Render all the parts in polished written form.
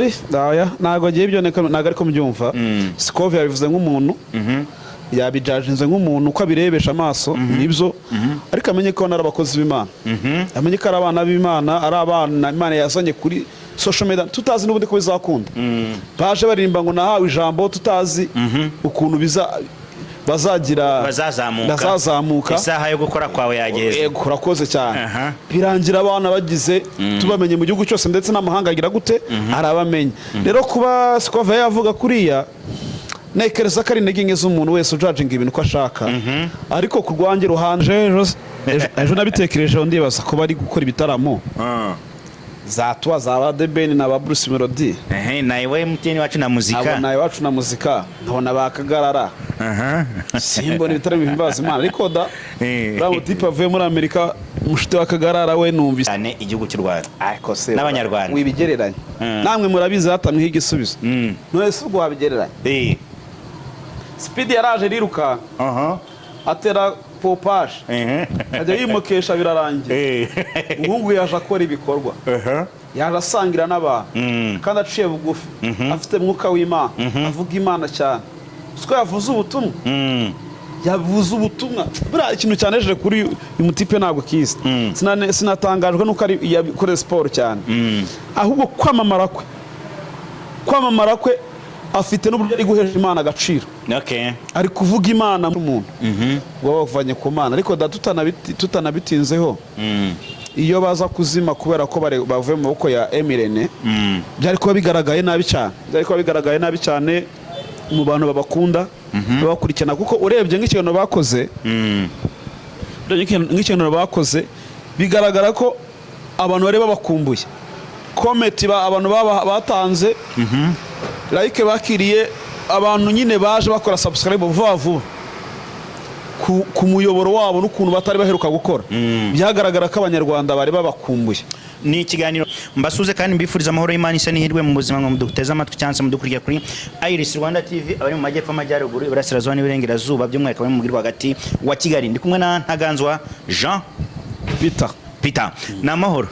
Oya, ntabwo agiye ibyo, ntabwo ariko mbyumva. Scovia yabivuze nk'umuntu, yabijajinze nk'umuntu uko abirebesha amaso, nibyo, ariko amenye ko ari abakozi b'Imana, amenye ko ari abana b'Imana, ari abana Imana yazanye kuri social media, tutazi n'ubundi ko bizakunda. Baje baririmba ngo "Nahawe ijambo", tutazi ukuntu biza bazagira bazazamuka. Bazazamuka. Isaha yo gukora kwawe yageze. Yego, urakoze cyane. Birangira abana bagize tubamenye mu gihugu cyose, ndetse n'amahanga agira gute, arabamenya. Rero kuba Scovia yavuga kuriya, ntekereza ko ari intege nke z'umuntu wese ujajinga ibintu uko ashaka. Ariko ku rwanjye ruhanje, ejo nabitekerejeho, ndibaza ko bari gukora ibitaramo za tuwa za ba The Ben na ba Bruce Melody. Ehe, na iwe MTN Iwacu na Muzika. Nkabona Iwacu na Muzika, nkabona ba Kagarara, simbona ibitaramo bihimbaza Imana. Ariko da, uriya mutipe avuye muri Amerika, umushuti wa Kagarara we, numvise Cyane igihugu cy'u Rwanda ariko se n'Abanyarwanda. Wibigereranya, namwe murabizi, hatamwiho igisubizo. None se ubwo wabigereranya? Speed yaraje rirukanka, atera pompage, ajya yimukesha, birarangira. Umuhungu yaje akora ibikorwa, yaje asangira n'abantu, kandi aciye bugufi, afite mwuka w'Imana, avuga Imana cyane. Siko yavuze ubutumwa? Yavuze ubutumwa. Buriya ikintu cyanejeje kuri uyu mutipe ntabwo kizi. Sinatangajwe nuko ari yakoze siporo cyane, ahubwo kwamamara kwe afite n'uburyo ari guhesha Imana agaciro, ari kuvuga Imana n'umuntu ngo bavanye ku Mana. Ariko da, tutanabitinzeho, iyo baza kuzima kubera ko bavuye mu maboko ya Emirene, byari kuba bigaragaye nabi cyane, byari kuba bigaragaye nabi cyane mu bantu babakunda, babakurikirana, kuko urebye nk'ikintu bakoze, urebye nk'ikintu bakoze, bigaragara ko abantu bari babakumbuye. Comment abantu batanze, like bakiriye, abantu nyine baje bakora subscribe vuba vuba ku muyoboro wabo n'ukuntu batari baheruka gukora, byagaragara ko Abanyarwanda bari babakumbuye. Ni ikiganiro mbasuze kandi mbifuriza amahoro y'Imana isa n'ihirwe mu buzima, ngo muduteze amatwi cyangwa se mudukurikira kuri Iris Rwanda TV, abari mu majyepfo, amajyaruguru, iburasirazuba n'iburengerazuba, by'umwihariko abari mu mujyi rwagati wa Kigali. Ndi kumwe na Ntaganzwa Jean Peter. Peter. Ni amahoro?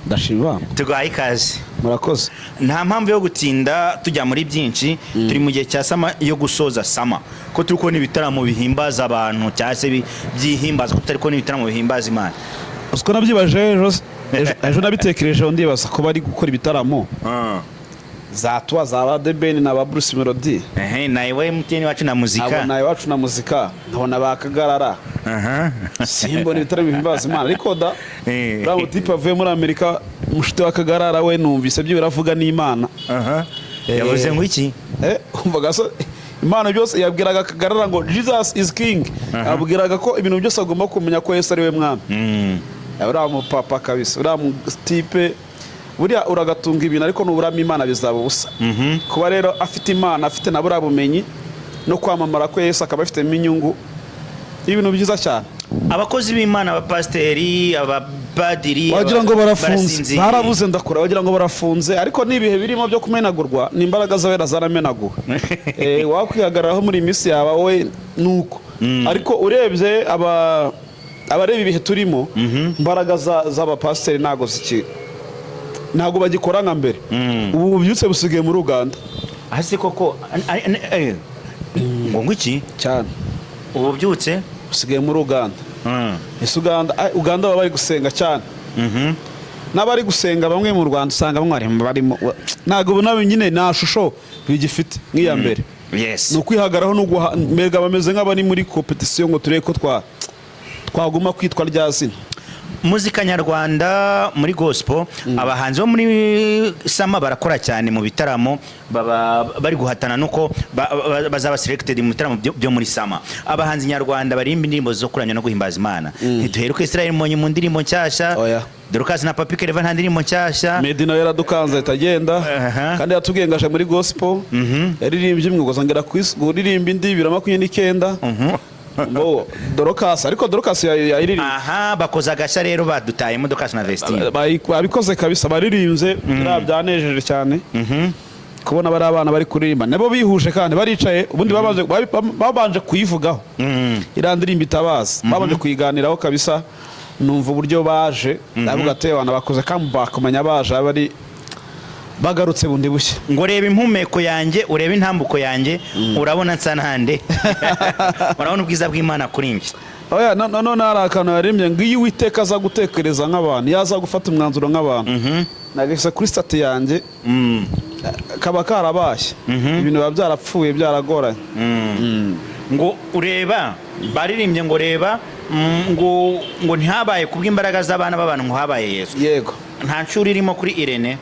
Ndashima Imana. Tuguhaye ikaze. Murakoze. Nta mpamvu yo gutinda tujya muri byinshi. Turi mu gihe cya summer, yo gusoza summer, ko turi kubona ibitaramo bihimbaza abantu cyangwa se byihimbaza, ko tutari kubona ibitaramo bihimbaza Imana. Uziko nabyibaje ejo, ejo nabitekerejeho, ndibaza ko bari gukora ibitaramo za tuwa za ba The Ben na ba Bruce Melody. Ehe, na iwe MTN Iwacu na Muzika. Nkabona Iwacu na Muzika, nkabona ba Kagarara, simbona ibitaramo bihimbaza Imana. Ariko da, uriya mutipe avuye muri Amerika, umushuti wa Kagarara we, numvise byo biravuga n'Imana. Yavuze ngo iki? Umvaga so Imana byose yabwiraga Kagarara ngo "Jesus is king", yabwiraga ko ibintu byose agomba kumenya ko Yesu ari we mwami. Uriya mupapa kabisa, uriya mutipe, buriya uragatunga ibintu, ariko nuburamo Imana bizaba ubusa. Kuba rero afite Imana, afite na buriya bumenyi no kwamamara ko Yesu akaba afitemo inyungu, ibintu byiza cyane. Abakozi b'Imana, abapasiteri, abapadiri, Wagira ngo barafunze. Barasinziriye. Barabuze, ndakura wagira ngo barafunze, ariko n'ibihe birimo byo kumenagurwa, ni imbaraga z'abera zaramenaguwe. Wakwihagararaho muri iyi minsi yawe wowe nuko, ariko urebye abareba ibihe turimo, imbaraga z'abapasiteri ntabwo ziki, ntabwo bagikora nka mbere. Ubu bubyutse busigaye muri Uganda. Hasi koko, ngo iki? Cyane. Ubu byutse Busigaye muri Uganda. Ese Uganda, Uganda baba bari gusenga cyane. N'abari gusenga bamwe mu Rwanda usanga bamwe barimo ntabwo ubona nyine nta shusho bigifite nk'iya mbere. Ni ukwihagaraho no guha mbega bameze nk'abari muri compétition ngo turebe ko twaguma kwitwa rya zina. Muzika nyarwanda muri gospel, abahanzi bo muri summer barakora cyane mu bitaramo, baba bari guhatana nuko bazaba selected mu bitaramo byo muri summer. Abahanzi nyarwanda barimba indirimbo zo kuramya no guhimbaza Imana, ntiduheruka Israel Mbonyi mu ndirimbo nshyashya. Oya. Dorcas na Papi Clever nta ndirimbo nshyashya. Meddy nawe yaradukanze ahita agenda. Kandi yatubwiye ngo aje muri gospel, yaririmbye imwe gusa, ngera kuririmba indi 2029 ngo Dorcas, ariko Dorcas yayiririmba. Aha bakoze agashya rero, badutayemo Dorcas na Vestine. Babikoze kabisa, baririmbye biriya byanejeje cyane kubona bari abana bari kuririmba nabo bihuje kandi baricaye. Ubundi babanje kuyivugaho, iriya ndirimbo itabaza babanje kuyiganiraho kabisa. Numva uburyo baje, ndavuga ati abantu bakoze comeback, kumenya baje aba ari Bagarutse bundi bushya. Ngo reba impumeko yanjye, urebe intambuko yanjye, urabona nsa nande? Urabona ubwiza bw'Imana kuri njye? Oya, none hari akantu yaririmbye ngo iyo Uwiteka aza gutekereza nk'abantu, yaza gufata umwanzuro nk'abantu, nagashyize kuri status yanjye, kaba karabaye, ibintu biba byarapfuye, byaragoranye. Ngo ureba baririmbye ngo reba, ngo ntihabaye kubw'imbaraga z'abana b'abantu, ngo habaye Yesu. Yego. Nta nshuro irimo kuri Irene.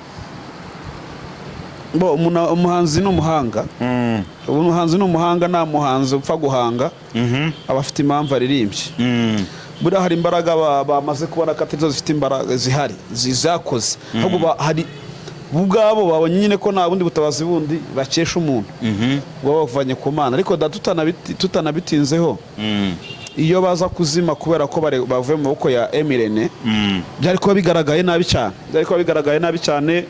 Bo umuhanzi ni umuhanga. Umuhanzi ni umuhanga, nta muhanzi upfa guhanga, aba afite impamvu aririmbye. Buriya hari imbaraga bamaze kubona ko atari zo zifite imbaraga zihari zakoze, ahubwo hari bo ubwabo babonye nyine ko nta bundi butabazi bundi bakesha umuntu, baba bavanye ku Mana. Ariko da tutanabitinzeho, iyo baza kuzima kubera ko bavuye mu maboko ya M Irene, byari kuba bigaragaye nabi cyane, byari kuba bigaragaye nabi cyane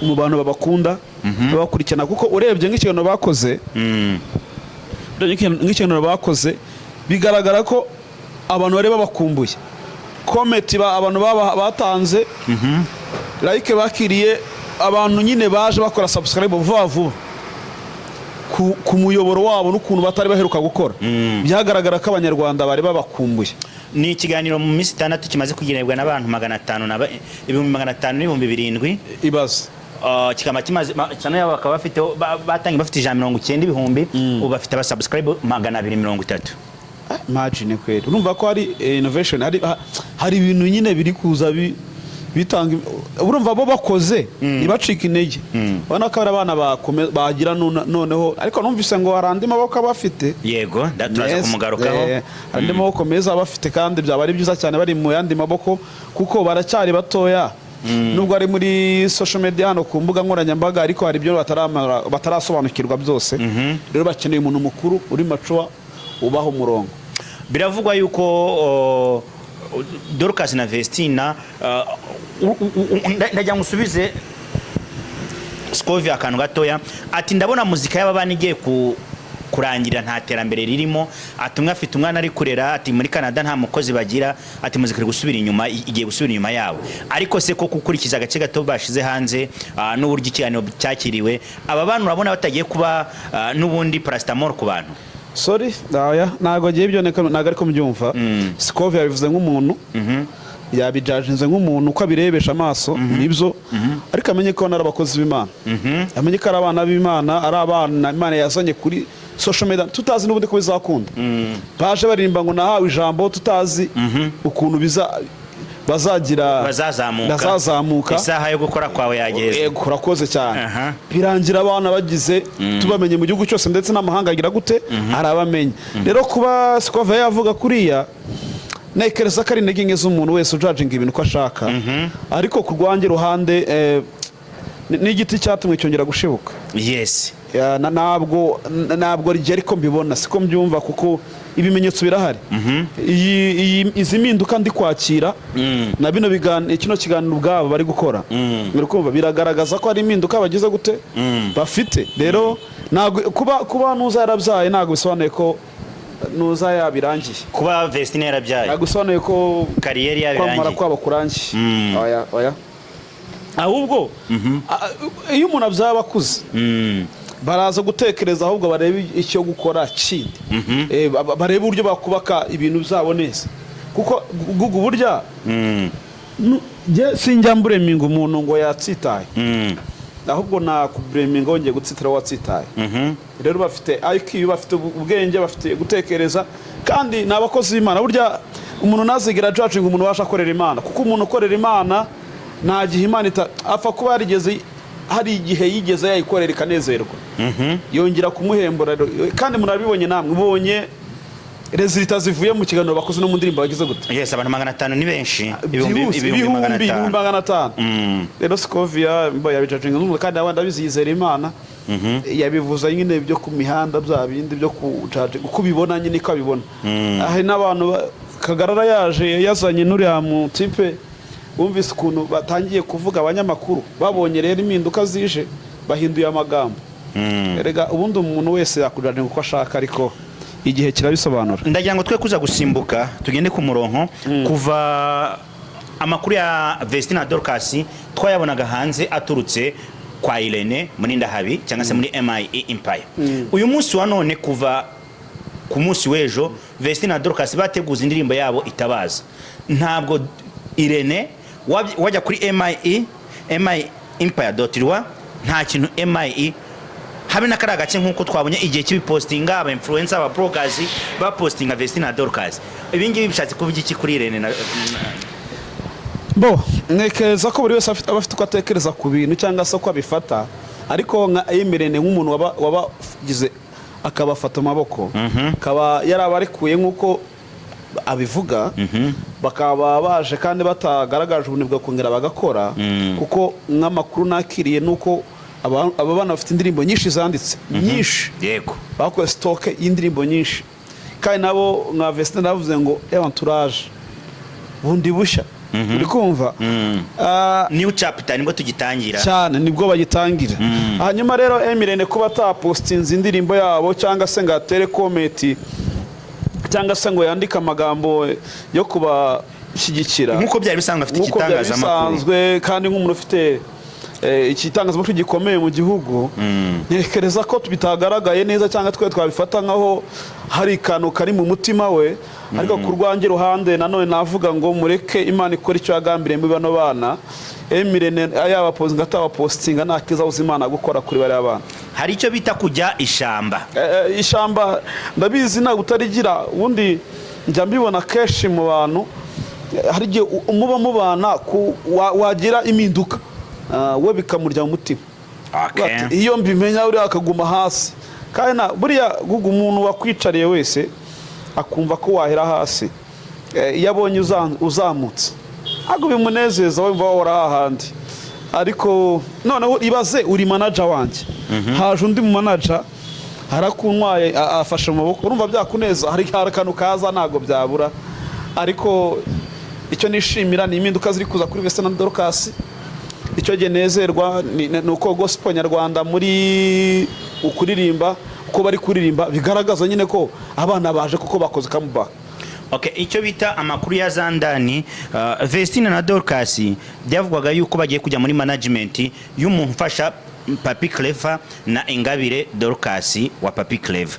mu bantu babakunda, babakurikirana, kuko urebye nk'ikintu bakoze, urebye nk'ikintu bakoze, bigaragara ko abantu bari babakumbuye. Comment abantu batanze, like bakiriye, abantu nyine baje bakora subscribe vuba vuba ku muyoboro wabo n'ukuntu batari baheruka gukora, byagaragara ko Abanyarwanda bari babakumbuye. Ni ikiganiro mu minsi 6 kimaze kugenerwa n'abantu 500 na 500,000 n'7,000. Ibaze. Kikaba kimaze channel yabo bakaba bafite, batangiye bafite 190 ibihumbi, ubu bafite aba subscribe 230. Imagine kweri, urumva ko hari innovation, hari ibintu nyine biri kuza bitanga. Urumva bo bakoze ntibacike intege, ubona ko ari abana bagira noneho. Ariko numvise ngo hari andi maboko aba afite. Yego, turaza Yes, kumugarukaho. Hari andi maboko meza aba afite, kandi byaba ari byiza cyane bari mu yandi maboko, kuko baracyari batoya, nubwo ari muri social media hano ku mbuga nkoranyambaga, ariko hari ibyo batarasobanukirwa byose. Rero bakeneye umuntu mukuru uri mature ubaha umurongo. Biravugwa yuko Dorcas na Vestina, ndagira ngo usubize Scovia akantu gatoya. Ati ndabona muzika y'aba bana igiye kurangira, nta terambere ririmo. Ati umwe afite umwana ari kurera, ati muri Canada nta mukozi bagira, ati muzika iri gusubira inyuma, igiye gusubira inyuma yabo. Ariko se ko gukurikiza agace gato bashize hanze, n'uburyo ikiganiro cyakiriwe, aba bana urabona batagiye kuba n'ubundi paracetamol ku bantu? Sorry, oya, ntabwo ngiye ibyo, ntabwo ariko mbyumva. Scovia yabivuze nk'umuntu, yabijajinze nk'umuntu uko abirebesha amaso, nibyo, ariko amenye ko ari abakozi b'Imana, amenye ko ari abana b'Imana, ari abana Imana yazanye kuri social media, tutazi n'ubundi ko bizakunda. Baje baririmba ngo nahawe ijambo, tutazi ukuntu biza bazagira bazazamuka. Bazazamuka. Isaha yo gukora kwawe yageze. Yego, urakoze cyane. Birangira abana bagize tubamenye mu gihugu cyose, ndetse n'amahanga agira gute, arabamenya. Rero kuba Scovia yavuga kuriya, ntekereza ko ari intege nke z'umuntu wese ujajinga ibintu uko ashaka. Ariko ku rwanjye ruhande, n'igiti cyatumwe cyongera gushibuka. Ya, ntabwo rigera ariko mbibona, siko mbyumva, kuko ibimenyetso birahari. Izi mpinduka ndi kwakira na bino kino kiganiro ubwabo bari gukora, uri kumva biragaragaza ko hari impinduka bagize gute, bafite. Rero ntabwo kuba nuza yarabyaye ntabwo bisobanuye ko nuza yabirangiye. Kuba Vestine yarabyaye Ntabwo bisobanuye ko carrière kwamamara yabirangiye. kwabo kurangiye. Oya, oya, ahubwo iyo umuntu abyaye aba akuze, baraza gutekereza, ahubwo barebe icyo gukora kindi. Barebe uburyo bakubaka ibintu byabo neza, kuko Gugu burya njye sinjya mblaminga umuntu ngo yatsitaye, ahubwo nakublaminga wongeye gutsitira watsitaye. Rero bafite IQ, bafite ubwenge, bafite gutekereza, kandi ni abakozi b'Imana. Burya umuntu ntazigera judging umuntu waje akorera Imana, kuko umuntu ukorera Imana nta gihe Imana apfa kuba yarigeze, hari igihe yigeze yayikorera ikanezerwa, yongera kumuhembura. Kandi murabibonye namwe, ubonye résultats zivuye mu kiganiro bakoze no mu ndirimbo bagize gute. Yes, abantu 500 ni benshi, ibihumbi Byihuse, ibihumbi 500. 500,000. Rero Scovia mbo yabijajinga nk'umuntu, kandi abandi abizi, yizera Imana. Yabivuze nyine byo ku mihanda, bya bindi byo kujaje uko ubibona nyine, ko abibona. Hari n'abantu Kagarara yaje yazanye n'uriya mu type, bumvise ukuntu batangiye kuvuga abanyamakuru, babonye rero impinduka zije, bahinduye amagambo. Erega ubundi umuntu wese yakujajinga uko ashaka, ariko igihe kirabisobanura. Ndagira ngo twe kuza gusimbuka, tugende ku murongo. Kuva amakuru ya Vestina Dorcas twayabonaga hanze aturutse kwa Irene muri Ndahabi cyangwa se muri MIE Empire. Uyu munsi wa none, kuva ku munsi w'ejo, Vestine na Dorcas bateguza indirimbo yabo Itabaza. Ntabwo Irene wajya kuri MIE MI Empire.rw, nta kintu MIE habe na kariya gace, nk'uko twabonye igihe cy'ibipostinga, aba influencer, aba bloggers bapostinga Vestine na Dorcas. Ibi ngibi bishatse kuvuga iki kuri Irene na Bo ntekereza ko buri wese aba afite uko atekereza ku bintu cyangwa se uko abifata, ariko nka Emirene, nk'umuntu wabagize akabafata amaboko, akaba yarabarekuye nk'uko abivuga, bakaba baje kandi batagaragaje ubunebwe, kongera bagakora, kuko nk'amakuru nakiriye ni uko aba bana bafite indirimbo nyinshi zanditse, nyinshi. Bakoze stock y'indirimbo nyinshi, kandi nabo nka Vestine navuze ngo ewa turaje bundi bushya, uri kumva? New chapter, nibwo tugitangira. Cyane, nibwo bagitangira. Hanyuma rero Emirene kuba atapostinze indirimbo yabo, cyangwa se ngo atere comment, cyangwa se ngo yandike amagambo yo kubashyigikira nk'uko byari bisanzwe afite nk'uko byari igitangazamakuru, bisanzwe, kandi nk'umuntu ufite igitangazamakuru gikomeye mu gihugu, ntekereza ko bitagaragaye neza, cyangwa twe twabifata nkaho hari akantu kari mu mutima we. Ariko ku rwanjye ruhande nanone navuga ngo mureke Imana ikora icyo yagambiriye muri bano bana. Emirene yaba postinga atabapostinga, nta kiza Imana gukora kuri bariya bana. Hari icyo bita kujya ishamba. Ishyamba ndabizi ntabwo utarigira. Ubundi njya mbibona kenshi mu bantu, hari igihe muba mubana wagira impinduka, we bikamurya mu mutima. Bati, iyo mbimenya uriya akaguma hasi. Kandi buriya guga umuntu wakwicariye wese akumva ko wahera hasi, iyo abonye uzamutse ntabwo bimunezeza, wumva wahora hahandi. Ariko noneho ibaze uri manager wanjye, haje undi mu manager harakuntwaye, afashe mu maboko, urumva byakuneza? Hari akantu kaza, ntabwo byabura. Ariko icyo nishimira ni impinduka ziri kuza kuri Vestine na Dorcas. Icyo gihe nezerwa ni uko gospel nyarwanda muri ukuririmba, uko bari kuririmba bigaragaza nyine ko abana baje, kuko bakoze comeback. Okay, icyo bita amakuru ya zandani, Vestine na Dorcas byavugwaga yuko bagiye kujya muri management y'umuntu ufasha Papi Clever na Ingabire Dorcas wa Papi Clever.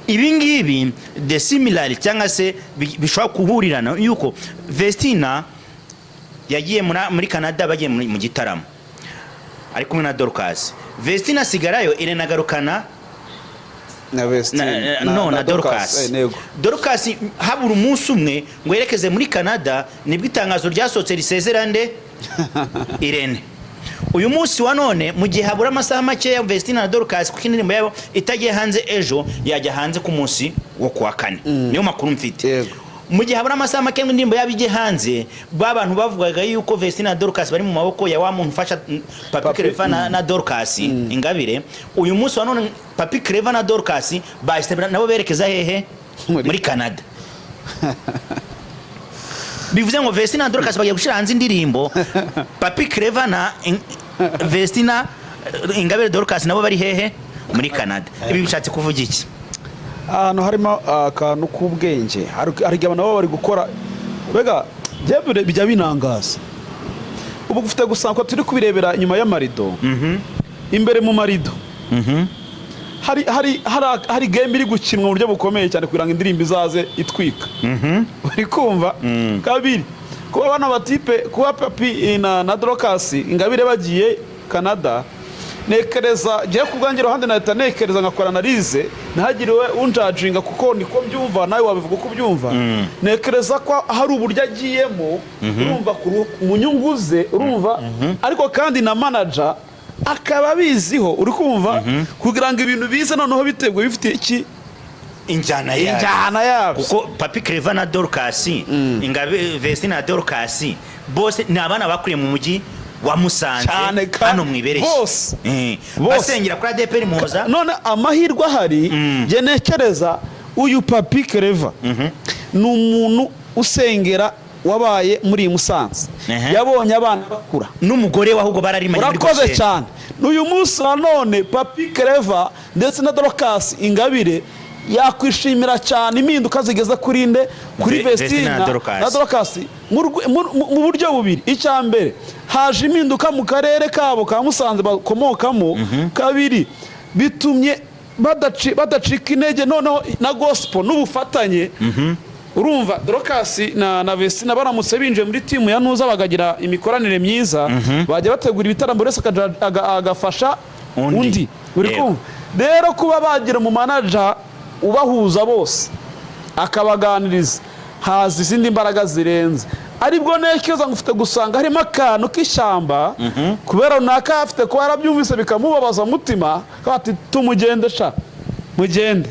Ibi ngibi the similar cyangwa se bishobora guhurirana yuko Vestina yagiye muri Canada, bagiye mu gitaramo ari kumwe na Dorcas, Vestina asigarayo, Irene agarukana na Vestine na, no, na Dorcas. Nego. Dorcas habura umunsi umwe ngo yerekeze muri Canada, nibwo itangazo ryasohotse risezera nde? Irene. Uyu munsi wa none, mu gihe habura amasaha makeya Vestina na Dorcas, kuko indirimbo yabo itagiye hanze ejo, yajya hanze ku munsi wo kuwa kane, niyo makuru mfite. Mu gihe habura amasaha make ngo indirimbo yabo ijye hanze, ba bantu bavugaga yuko Vestina na Dorcas bari mu maboko ya wa muntu ufasha Papi Papi, Clever na Dorcas Ingabire, uyu munsi wa none Papi Clever na Dorcas bahise nabo berekeza hehe? Muri Canada. Bivuze ngo Vestina na Dorcas bagiye gushyira hanze indirimbo, Papi Clever na Vestina, Ingabire Dorcas nabo bari hehe? Muri Canada. Ibi bishatse kuvuga iki? Ahantu harimo akantu k'ubwenge, hari igihe abantu baba bari gukora, mbega njyewe bijya binangaza. Ubu ufite gusa ko turi kubirebera inyuma y'amarido, imbere mu marido hari game iri gukinwa mu buryo bukomeye cyane kugira ngo indirimbo izaze itwika, uri kumva? Kabiri, kuba bano batipe, kuba Papi na Dorcas Ingabire bagiye Canada, nekereza ngiye ku bwanjye ruhande nahita nekereza nkakora analyse, ntihagire unjudginga, kuko niko mbyumva, nawe wabivuga uko ubyumva. Nekereza ko hari uburyo agiyemo, urumva, mu nyungu ze, urumva, ariko kandi na manager akaba abiziho, uri kumva, kugira ngo ibintu bize noneho biteguye bifite iki? Injyana yayo. Injyana yabyo. Kuko Papi Clever na Dorcas Ingabe, Vestina na Dorcas, bose ni abana bakuriye mu mujyi wa Musanze, Cyane hano mu Ibereshi. Bose. Bose. Basengera kuri ADEPR Muhoza. None amahirwe ahari, njye ntekereza uyu Papi Clever ni umuntu usengera, wabaye muri iyi Musanze, yabonye abana bakura. N'umugore we ahubwo bararimanye muri Urakoze Gosheni. cyane. N'uyu munsi nanone Papi Clever ndetse na Dorcas Ingabire Yakwishimira cyane impinduka zigeze kuri nde? Kuri Vestina Vestina na Dorcas. Na Dorcas mu buryo bubiri. Icya mbere, haje impinduka mu karere kabo ka Musanze bakomokamo. Kabiri, bitumye badacika intege noneho na gospel n'ubufatanye. Urumva Dorcas na Vestina baramutse binjiye muri team ya Nuza, bakagira imikoranire myiza, bajya bategura ibitaramo, buri wese agafasha undi. Undi uri kumva rero, kuba bagira mu manager ubahuza bose akabaganiriza, haza izindi mbaraga zirenze. Aribwo ntekereza ngo ufite gusanga harimo akantu k'ishyamba, kubera runaka afite kuba yarabyumvise bikamubabaza mutima, akavuga ati: "Tumugende sha, mugende."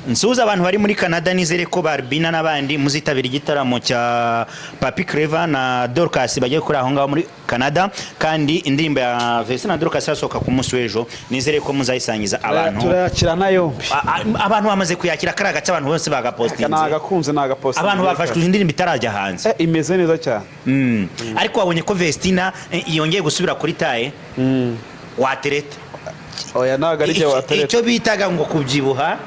Nsuhuza abantu bari muri Canada. Nizere ko Barbina n'abandi muzitabira igitaramo cya Papi Clever na Dorcas bagiye gukora aho ngaho muri Canada. Kandi indirimbo ya Vestine na Dorcas irasohoka ku munsi w'ejo. Nizere ko muzayisangiza abantu. Turayakira na yombi. Abantu bamaze kuyakira kariya gace, abantu bose bagapostinze. Nagakunze, nagapostinze. Abantu bafashwe indirimbo itarajya hanze. Imeze neza cyane. Ariko wabonye ko Vestina yongeye gusubira kuri taille watereta? Oya, ntabwo ari jye watereta. Icyo bitaga ngo kubyibuha,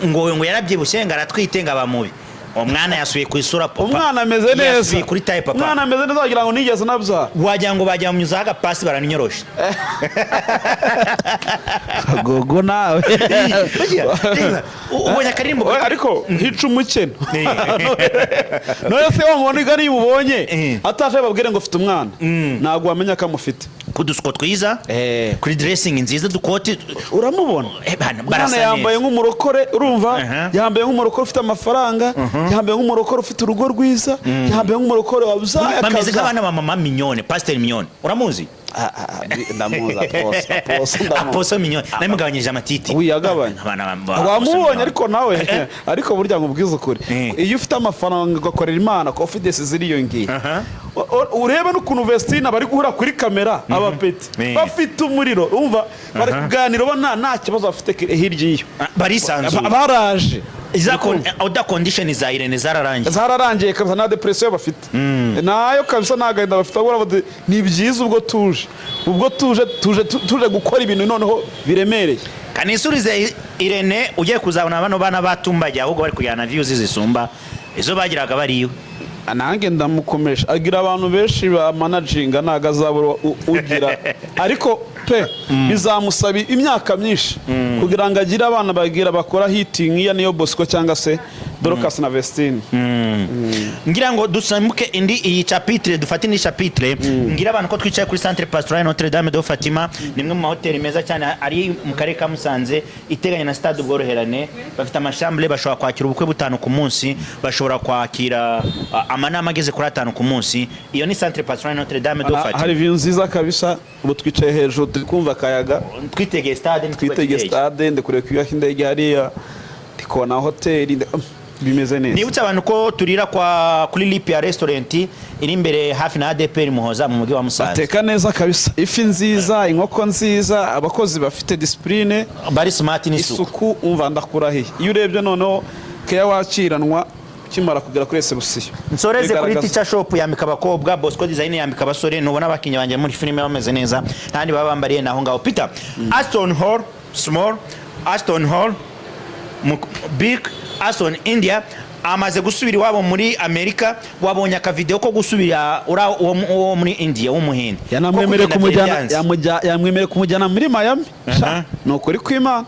ngo yarabyibushye, ngo aratwite, ngo aba mubi, umwana yasubiye ku isura, papa. Umwana ameze neza. Yasubiye kuri taille, papa. Umwana ameze neza, wagira ngo nigeze nabyara. Wagira ngo bajya munyuzaho agapasi baranyoroshe. Gogo nawe. Reba, ubonye akaririmbo? Oya, ariko hica umukeno none se wa muntu igana iyo umubonye ataje babwire ngo ufite umwana, ntabwo wamenya ko amufite. Ku dusuko twiza, kuri dressing nziza, dukoti. Uramubona. Bana, umwana barasa yambaye neza. nk'umurokore, urumva? Yambaye nk'umurokore ufite amafaranga, yambaye nk'umurokore ufite urugo rwiza, yambaye nk'umurokore wabyaye Bameze akabyara. nk'abana ba mama Mignone, Pasiteri Mignone, uramuzi? Ah, ah, ah, ndamuzi, apostle ndamuzi. Apostle Mignone namugabanyije amatiti. Wiyagabanya. Abana ba Apostle Wamubonye. Mignone. Ariko nawe, ariko burya ngo ubwize ukuri, iyo ufite amafaranga ugakorera Imana, confidence ziriyongera. Urebe n'ukuntu Vestina bari guhura kuri kamera, abapeti bafite umuriro, urumva bari kuganira ubona nta kibazo bafite hirya iyo. Ah, barisanzuye. Baraje. Iza oda condition za Irene zararangiye. Zararangiye kabisa, nta depression bafite nayo kabisa, nta gahinda bafite. Ahubwo baravuga bati, ni byiza, ubwo tuje tuje gukora ibintu noneho biremereye. Kanisurize Irene, ugiye kuzabona bano bana batumbagiye, ahubwo bari kujyana views zisumba izo bagiraga bariyo. Nanjye ndamukomeje, agira abantu benshi ba managinga, ntabwo azabura ugira, ariko pe bizamusaba imyaka myinshi kugira ngo agire abana bagira bakora hit nk'iya Niyo Bosco cyangwa se Dorcas na Vestine. Ngira ngo dusambuke indi iyi chapitre, dufate indi chapitre. Ngira abantu ko twicaye kuri Centre Pastoral Notre Dame de Fatima, ni imwe mu mahoteli meza cyane ari mu karere ka Musanze, iteganye na Stade Ubworoherane. Bafite amashambure, bashobora kwakira ubukwe butanu ku munsi, bashobora kwakira amanama ageze kuri atanu ku munsi. Iyo ni Centre Pastoral Notre Dame de Fatima. Hari view nziza kabisa. Ubu twicaye hejuru, turi kumva akayaga. Twitegeye stade n'ikibuga twitegeye cy'indege. Stade, ndi kureba ku cy'indege hariya, ndi kubona hoteli, bimeze neza. Nibutse abantu ko turira kwa kuri Lipia Restaurant iri imbere hafi na ADPR Muhoza mu mujyi wa Musanze. Bateka neza kabisa, ifi nziza, inkoko nziza, abakozi bafite discipline. Bari smart n'isuku. Isuku, umva, ndakurahiye, iyo urebye noneho keya wakiranwa ukimara kugera kuri reception. Nsoreze kuri Bigaragaza- Teacher Shop yambika abakobwa, Bosco Design yambika abasore. Nubona abakinnyi banjye muri filime bameze neza, ntandi baba bambariye naho ngaho. Peter Aston Hall Small, Aston Hall Big, Aston India amaze gusubira iwabo muri Amerika. Wabonye akavideo ko gusubira ura uwo muri India w'umuhinde? Yanamwemereye Ko kugenda kumujyana byanze. Yamwemereye kumujyana muri Miami. Sha, ni ukuri kw'Imana,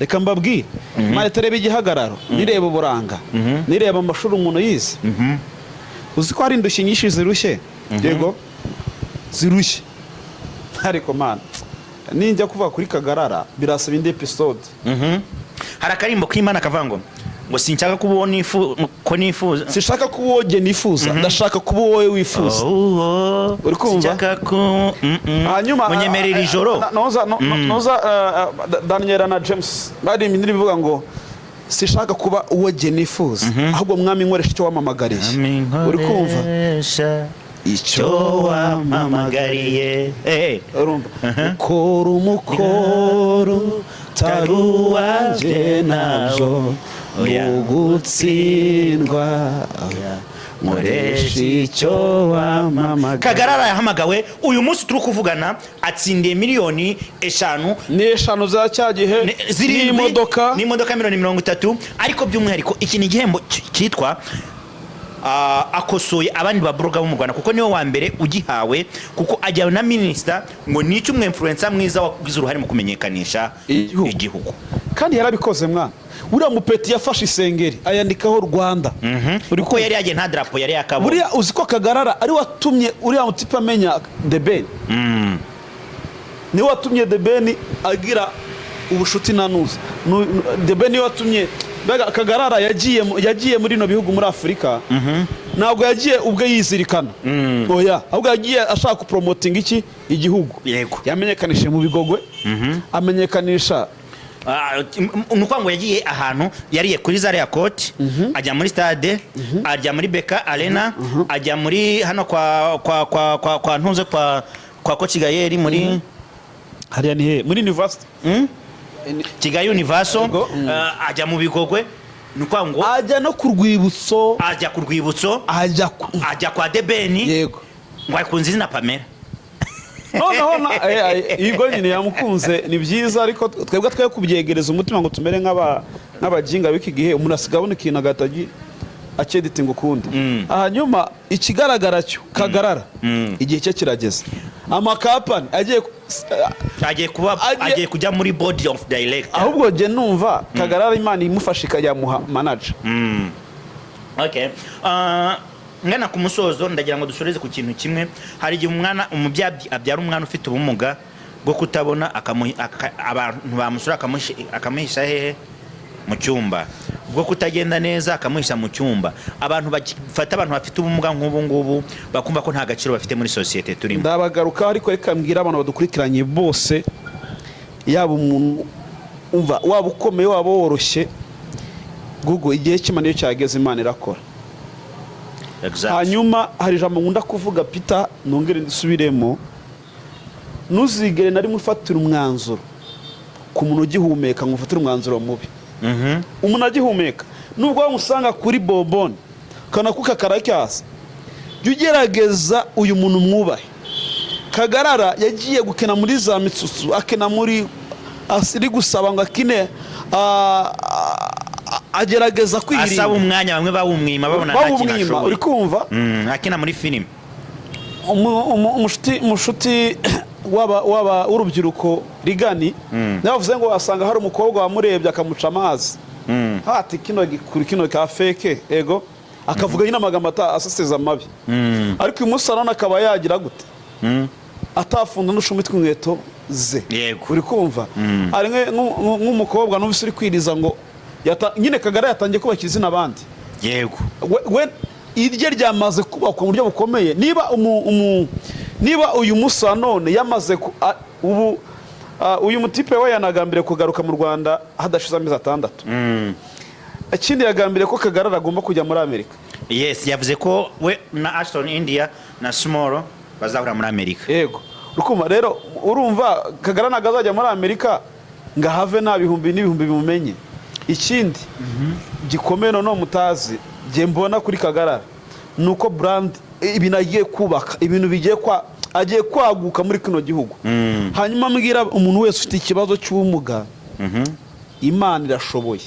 reka mbabwire, Imana itareba igihagararo, nireba uburanga, nireba amashuri umuntu yize. Uzi ko hari indushyi nyinshi zirushye, yego zirushye, ariko mana, ninjya kuvuga kuri Kagarara birasaba indi episode. Hari akarimbo k'Imana kavuga ngo sinshaka kuba uwo ko nifuza. Sinshaka kuba uwo jye nifuza, ndashaka kuba uwowe wifuza. Oh, Uri kumva? Sinshaka ku Hanyuma munyemerera ijoro. Noza noza Daniela na James bari indirimbo ivuga ngo sinshaka kuba uwo jye nifuza, ahubwo mwami nkoresha icyo wamamagariye. Uri kumva? Nkoresha icyo icyo wamamagariye. Urumva, ukora umukoro utari uwanjye nabyo Oya. ugutsindwa. Nkoresha icyo wampamagaye. Kagarara yahamagawe uyu munsi turi kuvugana, atsindiye miliyoni 5. Ni 5 za cya gihe. 7. N'imodoka. N'imodoka miliyoni 30. Ariko by'umwihariko iki ni igihembo cyitwa akosoye abandi ba blogger bo mu Rwanda, kuko niwe wa mbere ugihawe, kuko ajyana na minisita ngo ni umu influencer mwiza wagize uruhare mu kumenyekanisha Igihugu. igihugu. Kandi yarabikoze mwana. Uriya mupeti yafashe isengeri ayandikaho Rwanda. Uri kuko yari yagiye nta darapo yari yakabonye. Buriya uzi ko Kagarara ari watumye uriya mutipe amenya The Ben? Niwe watumye The Ben agira ubushuti na nuza. The Ben niwe watumye, mbega Kagarara yagiye muri bino bihugu muri Afurika. Ntabwo yagiye ubwe yizirikana, oya, ahubwo yagiye ashaka kupromotinga iki igihugu. Yamenyekanishije mu Bigogwe, amenyekanisha Ni ukuvuga ngo yagiye ahantu, yariye kuri Zaria Court, ajya muri stade, ajya muri BK Arena, ajya muri hano kwa ntuze kwa Coach Gael muri Hariya ni he? Muri university. Kigali Universal. Yego. Ajya mu Bigogwe, ni ukuvuga ngo Ajya no ku rwibutso. Ajya ku rwibutso. Ajya ku Ajya kwa The Ben. Ngo akunze izina Pamela. Noneho yego nyine yamukunze, ni byiza, ariko twebwe twe kubyegereza umutima ngo tumere nk'abajinga b'iki gihe. Umuntu asigaye abona ikintu agahita acyeditinga ukundi. Hanyuma ikigaragara cyo, Kagarara igihe cye kirageze, amakampani agiye Agiye kuba agiye kujya muri board of director. Ahubwo jye numva Kagarara Imana imufasha ikayamuha manager. Okay. Ngana ku musozo, ndagira ngo dusoreze ku kintu kimwe. Hari igihe umwana, umubyeyi abyara umwana ufite ubumuga bwo kutabona, abantu bamusura akamuhisha hehe? Mu cyumba. Bwo kutagenda neza, akamuhisha mu cyumba. Abantu bafata abantu bafite ubumuga nk'ubu ngubu bakumva ko nta gaciro bafite muri sosiyete turimo. Ndabagaruka, ariko reka mbwira abantu badukurikiranye bose, yaba umuntu umva, waba ukomeye, waba woroshye, Google, igihe cy'Imana iyo cyageze Imana irakora. Hanyuma hari ijambo nkunda kuvuga, Peter, nongere ndisubiremo: ntuzigere na rimwe ufatira umwanzuro ku muntu ugihumeka ngo ufatire umwanzuro mubi. Umuntu agihumeka, nubwo wamusanga kuri bomboni ukanakuka karacyasa, jya ugerageza uyu muntu mwubahe. Kagarara yagiye gukina muri za mitsutsu, akina muri ari gusaba ngo akine, agerageza Asaba kwirinda. umwanya, bamwe bawumwima babona nta kintu Bawumwima, ashoboye. uri kumva? Akina muri filime. Umushuti waba w'urubyiruko rigani nawe bavuze ngo wasanga hari umukobwa wamurebye akamuca amazi, ati kino gikuru, kino ka fake, ego, akavuga nyine amagambo aseseza amabi. Ariko uyu munsi arabona akaba yagira gute, atafunze n'ushumi tw'inkweto ze. Uri kumva? Hari nk'umukobwa numvise uri kwiriza ngo nyine Kagara yatangiye kubakira izina abandi. We irye ryamaze kubakwa mu buryo bukomeye. Niba niba uyu munsi wa none yamaze ubu uyu mutipe we yanagambiriye kugaruka mu Rwanda hadashize amezi 6. Ikindi yagambiriye ko Kagarara agomba kujya muri Amerika. Yes, yavuze ko we na Ashton India na Small bazahura muri Amerika. Yego, urukumva rero, urumva Kagarara ntabwo azajya muri Amerika ngo ahave nta bihumbi n'ibihumbi bimumenye. Ikindi gikomeye noneho mutazi njye mbona kuri Kagarara ni uko brand, ibintu agiye kubaka, ibintu bigiye kwa agiye kwaguka muri kino gihugu. Hanyuma mbwira umuntu wese ufite ikibazo cy'ubumuga, Imana irashoboye,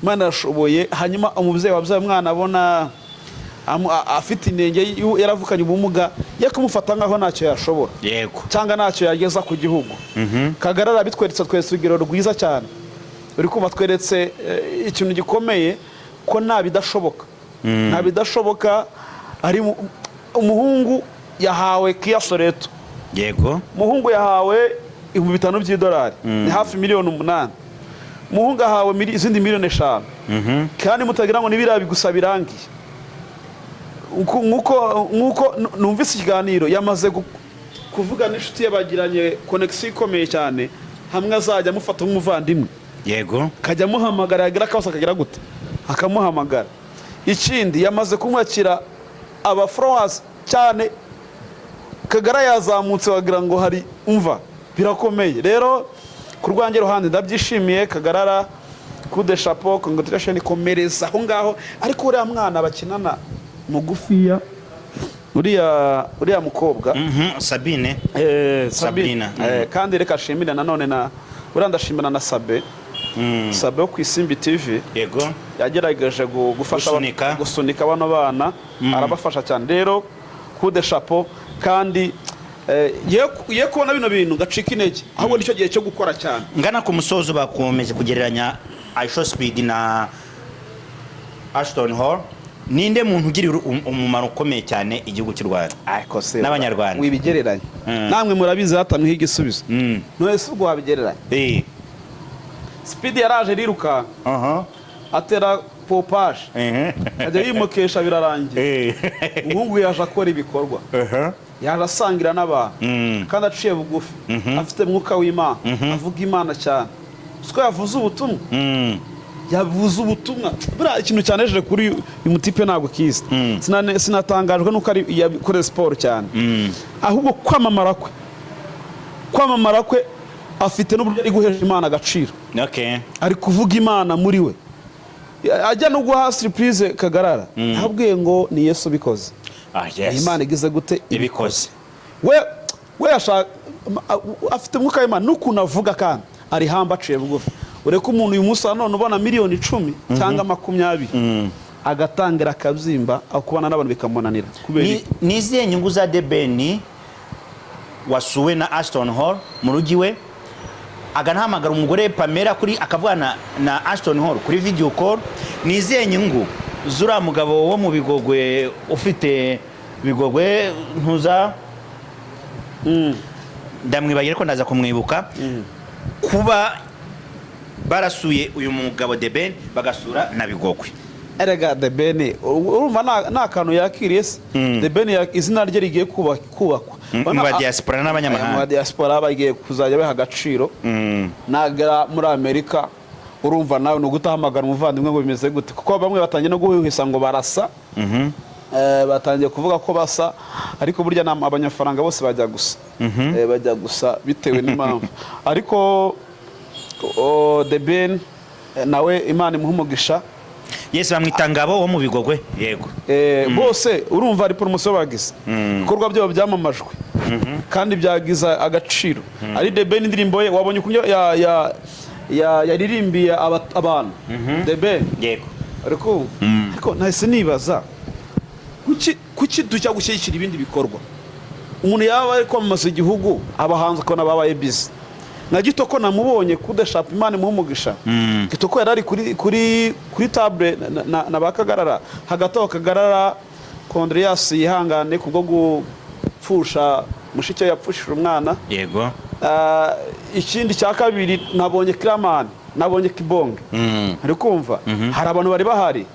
Imana irashoboye. Hanyuma umubyeyi wabyaye umwana abona afite inenge, yaravukanye ubumuga, ye kumufata nkaho ntacyo yashobora cyangwa ntacyo yageza ku gihugu. Kagarara bitweretse twese urugero rwiza cyane. Uri kumva, tweretse ikintu gikomeye ko nta bidashoboka, nta bidashoboka. Ari umuhungu yahawe Kia Sorento. Umuhungu yahawe 5000 by'idolari, ni hafi miliyoni 8. Umuhungu ahawe izindi miliyoni 5. Kandi mutagira ngo nibiriya gusa birangiye. Nk'uko numvise ikiganiro, yamaze kuvuga n'inshuti ye, bagiranye connexion ikomeye cyane, hamwe azajya amufata nk'umuvandimwe, akajya amuhamagara, yagira akabazo akagira gute, akamuhamagara. Ikindi, yamaze kumwakira aba followers cyane. Kagara yazamutse wagira ngo hari, umva, birakomeye. Rero ku rwanjye ruhande ndabyishimiye. Kagarara, coup de chapeau, congratulation, komereza aho ngaho. Ariko uriya mwana bakinana Mugufiya, uriya mukobwa. Sabine. Sabine. Sabrina. Kandi reka ashimire nanone na uriya, ndashimira na Sabe, Sabe wo ku Isimbi TV. Yagerageje gufasha Gusunika. Gusunika bano bana, arabafasha cyane. Rero coup de chapeau. Kandi ye kubona bino bintu gacika intege, ahubwo nicyo gihe cyo gukora cyane. Ngana ku musozo, bakomeje kugereranya IShowSpeed na Ashton Hall. Ninde muntu ugirira umumaro ukomeye cyane igihugu cy'u Rwanda Ariko se n'Abanyarwanda? Wibigereranya. Namwe murabizi, hatamwiho igisubizo. None se ubwo wabigereranya? Speed yaraje rirukanka, atera pompage, ajya yimukesha, birarangira. Umuhungu yaje akora ibikorwa, yaje asangira n'abantu, kandi aciye bugufi, afite mwuka w'Imana, avuga Imana cyane. Siko yavuze ubutumwa? Yavuze ubutumwa. Buriya ikintu cyanejeje kuri uyu mutipe ntabwo kizi. Sinatangajwe nuko ari yakoze siporo cyane, ahubwo kwamamara kwe afite n'uburyo ari guhesha Imana agaciro. Ari kuvuga Imana muri we, ajya no guha surprise Kagarara, yabwiye ngo ni Yesu ubikoze. Imana igize gute? Ibikoze. We yashaka, afite umwuka w'Imana n'ukuntu avuga, kandi ari hamba, aciye bugufi. Ureke umuntu uyu munsi wa none ubona miliyoni 10 cyangwa 20 agatangira akabyimba, aho kubana n'abantu bikamunanira kubera iki? Ni izihe nyungu za The Ben wasuwe na Ashton Hall mu rugo iwe, aganahamagara umugore Pamela kuri, akavugana na Ashton Hall kuri video call? Ni izihe nyungu z'uriya mugabo wo mu Bigogwe, ufite Bigogwe ntuza, ndamwibagira ariko ndaza kumwibuka, kuba barasuye uyu mugabo The Ben, bagasura na Bigogwe? Erega The Ben, urumva nta kantu yakiriye se? The Ben izina rye rigiye kubakwa Mu ba diaspora n'abanyamahanga. Mu ba diaspora bagiye kuzajya baha agaciro. Nagera muri Amerika, urumva nawe ni ugutahamagara umuvandimwe ngo bimeze gute, kuko bamwe batangiye no guhuhisa ngo barasa. Batangiye kuvuga ko basa, ariko burya abanyafaranga bose bajya gusa. Bajya gusa bitewe n'impamvu. Ariko The Ben, nawe Imana imuha umugisha. Yesu, bamwita Ngabo wo mu Bigogwe, yego. Bose urumva ari poromosiyo bagize, ibikorwa byabo byamamajwe kandi byagize agaciro. Ari The Ben, indirimbo ye wabonye ukuntu yaririmbiye abantu The Ben? Yego. Ariko nahise nibaza kuki tujya gushyigikira ibindi bikorwa umuntu yaba ari kwamamaza igihugu, abahanzi ukabona babaye busy. Nka Gitoko namubonye kudashapa, Imana imuha umugisha. Gitoko yari ari kuri table na ba Kagarara. Hagati aho Kagarara, condoléances, yihangane kubwo gupfusha mushiki we, yapfushije umwana. Ikindi cya kabiri, nabonye Kiramani, nabonye Kibonge. Ari kumva hari abantu bari bahari.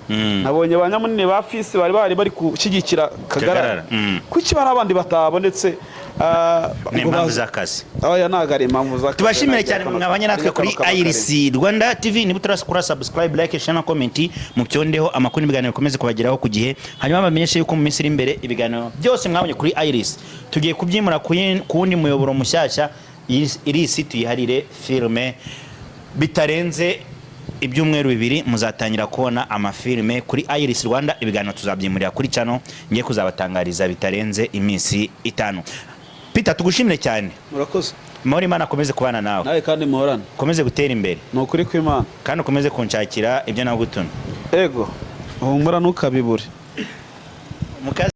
Nabonye ba nyamunini ba fisi bari bahari, bari gushyigikira Kagarara. Kagarara. Kuki bari abandi batabonetse? Ni Ngo impamvu z'akazi. Oya, ntabwo ari impamvu z'akazi. Tubashimire cyane mwabanye natwe kuri Kano kaba Iris Rwanda TV. Niba utarakora subscribe, like, share na comment, mubyondeho, amakuru n'ibiganiro bikomeze kubageraho ku gihe. Hanyuma bamenyeshe yuko mu minsi iri imbere ibiganiro byose mwabonye kuri Iris tugiye kubyimura ku wundi muyoboro mushyashya. Iris tuyiharire filime. Bitarenze ibyumweru 2 muzatangira kubona amafilime kuri Iris Rwanda. Ibiganiro tuzabyimurira kuri channel ngiye kuzabatangariza bitarenze iminsi 5. Peter, tugushimire cyane. Murakoze. Amahoro Imana akomeze kubana nawe. Nawe kandi muhorane. Ukomeze gutera imbere. Ni ukuri kw'Imana. Kandi ukomeze kunshakira ibyo nagutumye. Ego, humura, ntukabibure. Mukazi.